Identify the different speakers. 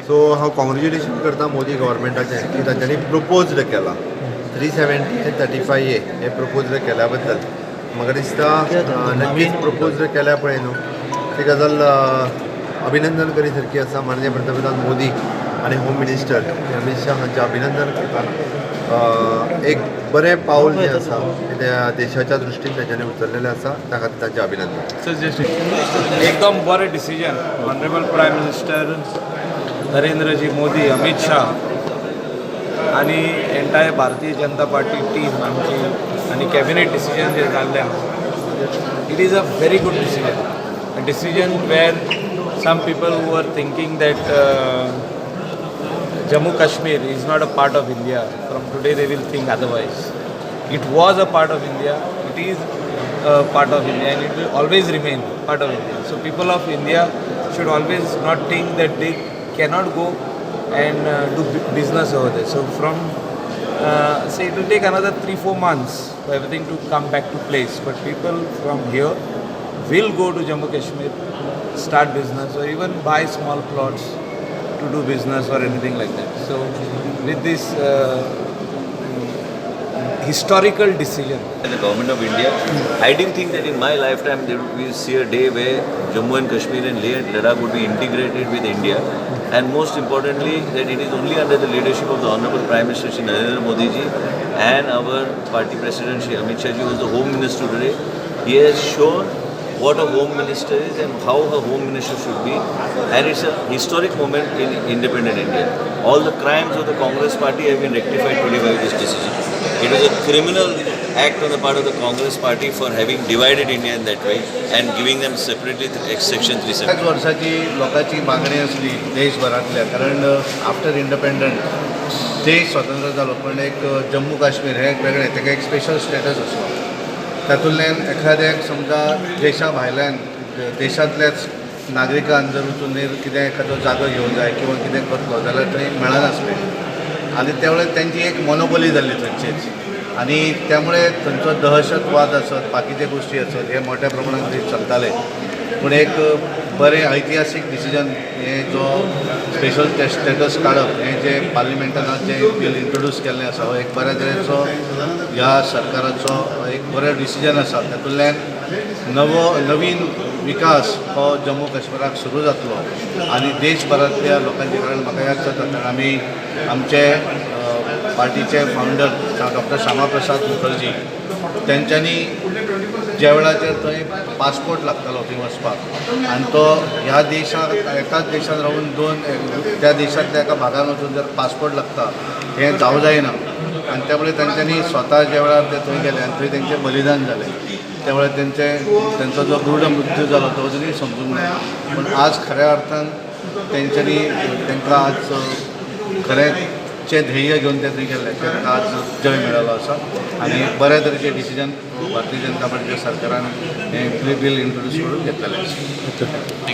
Speaker 1: So हांव congratulation करता मोदी गव्हर्मेंटाचें की तांच्यांनी प्रपोज्ड केला 370 आनी 35A हें प्रपोज्ड केल्या बद्दल. म्हाका दिसता नक्कीच प्रपोज्ड केल्या पळय न्हू ती गजाल अभिनंदन करी सारकी आसा. माननीय पंतप्रधान मोदी आनी होम मिनिस्टर अमीत शाह हांचें अभिनंदन करता. एक बरें पावल जें आसा त्या देशाच्या दृश्टीन तांच्यांनी उचललेलें आसा, त्या खातीर तांचें अभिनंदन.
Speaker 2: एकदम बरें decision honourable prime minister Narendraji Modi, Amit Shah आनी entire Bharatiya Janata party team आमची आनी कॅबिनेट डिसिजन जे जाल्लें आहा, it is a very good decision, a decision where some people who are thinking that Jammu Kashmir is not a part of India, from today they will think otherwise. It was a part of India, it is a part of India, and it will always remain part of India. So people of India should always not think that they cannot go and do business over there. So from say it will take another 3-4 months for everything to come back to place. But people from here will go to Jammu Kashmir, start business or even buy small plots to do business or anything like that. So with this historical decision,
Speaker 3: The government of India. I didn't think that in my lifetime there would be see a day where Jammu and Kashmir and Leh and Ladakh would be integrated with India. And most importantly, that it is only under the leadership of the Honorable Prime Minister Shri Narendra Modi ji and our party president Shri Amit Shah ji, who is the Home Minister today. He has shown what a Home Minister is and how a Home Minister should be. And it's a historic moment in independent India. All the crimes of the Congress party have been rectified today by this decision. It was a criminal act on the part of the Congress party for having divided India in that way and giving them separately Section 370.
Speaker 4: बऱ्याच वर्साची लोकांची मागणी आसली देशभरांतल्या, कारण after independent देश स्वतंत्र जालो, पण एक जम्मू काश्मीर हें एक वेगळें, ताका एक स्पेशल स्टेटस आसलो. तातूंतल्यान एखाद्याक समजा देशा भायल्यान देशांतल्याच नागरिकान जर वचून कितें एखादो जागो घेवंक जाय किंवा कितें करतलो जाल्यार थंय मेळनासलें आनी त्या वेळार तेंची एक मोनोपोली जाल्ली थंयचीच आनी त्यामुळे थंयचो दहशतवाद आसत, बाकीचे गोश्टी आसत, हे मोठ्या प्रमाणात थंय चलताले. पूण एक बरें ऐतिहासीक डिसिजन हें जो स्पेशल स्टेटस काडप, हें जें पार्लिमेंटान जें बील इंट्रोड्यूस केल्लें आसा, हो एक बऱ्या तरेचो ह्या सरकाराचो एक बरो डिसिजन आसा. तातूंतल्यान नवो नवीन विकास हो जम्मू काश्मीराक सुरू जातलो आनी देशभरांतल्या लोकांचे, कारण म्हाका याद जाता, कारण आमी आमचे पार्टीचे फावंडर डॉक्टर श्यामा प्रसाद मुखर्जी तेंच्यांनी ज्या वेळाचेर थंय पासपोर्ट लागतालो थंय वचपाक आनी तो ह्या देशाक एकाच देशान रावून दोन त्या देशांतल्या एका भागान वचून जर पासपोर्ट लागता हें जावं जायना आनी त्यामुळे तेंच्यांनी स्वता ज्या वेळार ते थंय गेले आनी थंय तेंचें बलिदान जालें, त्या वेळार तेंचो जो गृढ मृत्यू जालो तो अजुनूय समजूंक ना. पूण आज खऱ्या अर्थान तेंच्यांनी तांकां आज खरें चें ध्येय घेवन ते थंय गेल्ले, तांकां आज जय मेळ्ळो आसा आनी बऱ्या तरेचें डिसिजन भारतीय जनता पार्टीच्या सरकारान हें बील इंट्रोड्यूस करून घेतलेलें आसा.